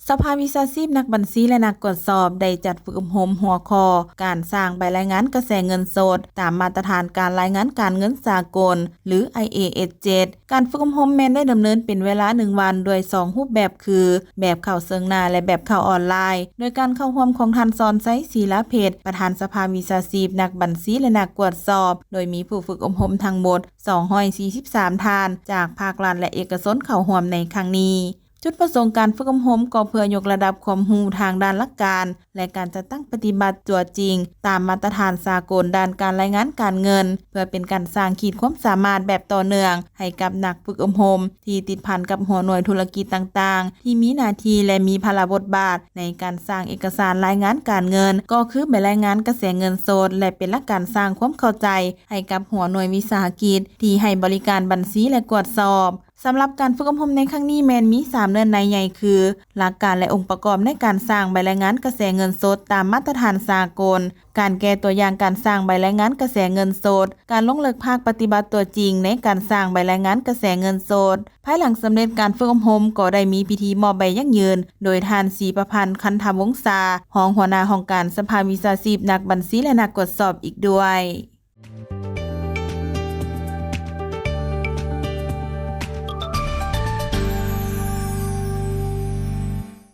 ສະພາວິຊາຊີບນັກບັນຊີ ແລະ ນັກກວດສອບ ໄດ້ຈັດຝຶກອົບຮົມຫົວຂໍ້ ການສ້າງໃບລາຍງານກະແສເງິນສົດ ຕາມມາດຕະຖານການລາຍງານການເງິນສາກົນ ຫຼື ໄອເອເອັສເຈັດ. ການຝຶກອົບຮົມແມ່ນໄດ້ດຳເນີນເປັນເວລາໜຶ່ງວັນ ດ້ວຍສອງຮູບແບບຄື ແບບເຂົ້າເຊິ່ງໜ້າ ແລະ ແບບເຂົ້າອອນລາຍ ໂດຍການເຂົ້າຮ່ວມຂອງທ່ານ ສອນໄຊ ສີລາເພັດ ປະທານສະພາວິຊາຊີບນັກບັນຊີ ແລະ ນັກກວດສອບ ໂດຍມີຜູ້ຝຶກອົບຮົມທັງໝົດ ສອງຮ້ອຍສີ່ສິບສາມທ່ານ ຈາກພາກລັດ ແລະ ເອກະຊົນເຂົ້າຮ່ວມໃນຄັ້ງນີ້. ຈຸດປະສົງການຝຶກອົບຮົມກໍເພື່ອຍົກລະດັບຄວາມຮູ້ທາງດ້ານຫຼັກການ ແລະ ການຈັດຕັ້ງປະຕິບັດຕົວຈິງ ຕາມມາດຕະຖານສາກົນດ້ານການລາຍງານການເງິນ ເພື່ອເປັນການສ້າງຂີດຄວາມສາມາດແບບຕໍ່ເນື່ອງໃຫ້ກັບນັກຝຶກອົບຮົມ ທີ່ຕິດພັນກັບຫົວໜ່ວຍທຸລະກິດຕ່າງໆ ທີ່ມີໜ້າທີ່ ແລະ ມີພາລະບົດບາດໃນການສ້າງເອກະສານລາຍງານການເງິນ ກໍຄືໃບລາຍງານກະແສເງິນສົດ ແລະ ເປັນຫຼັກການສ້າງຄວາມເຂົ້າໃຈໃຫ້ກັບຫົວໜ່ວຍວິສາຫະກິດທີ່ໃຫ້ບໍລິການບັນຊີ ແລະ ກວດສອບ. ສຳລັບການຝຶກອົບຮົມໃນຄັ້ງນີ້ແມ່ນມີສາມເນື້ອໃນໃຫຍ່ຄື ຫຼັກການ ແລະ ອົງປະກອບໃນການສ້າງໃບລາຍງານກະແສເງິນສົດຕາມມາດຕະຖານສາກົນ, ການແກ້ຕົວຢ່າງການສ້າງໃບລາຍງານກະແສເງິນສົດ, ການລົງເລິກພາກປະຕິບັດຕົວຈິງໃນການສ້າງໃບລາຍງານກະແສເງິນສົດ. ພາຍຫຼັງສຳເລັດການຝຶກອົບຮົມ ກໍໄດ້ມີພິທີມອບໃບຢັ້ງຢືນ ໂດຍທ່ານ ສີປະພັນ ຄັນທະວົງສາ ຮອງຫົວໜ້າຫ້ອງການສະພາວິຊາຊີບນັກບັນຊີ ແລະ ນັກກວດສອບອີກດ້ວຍ.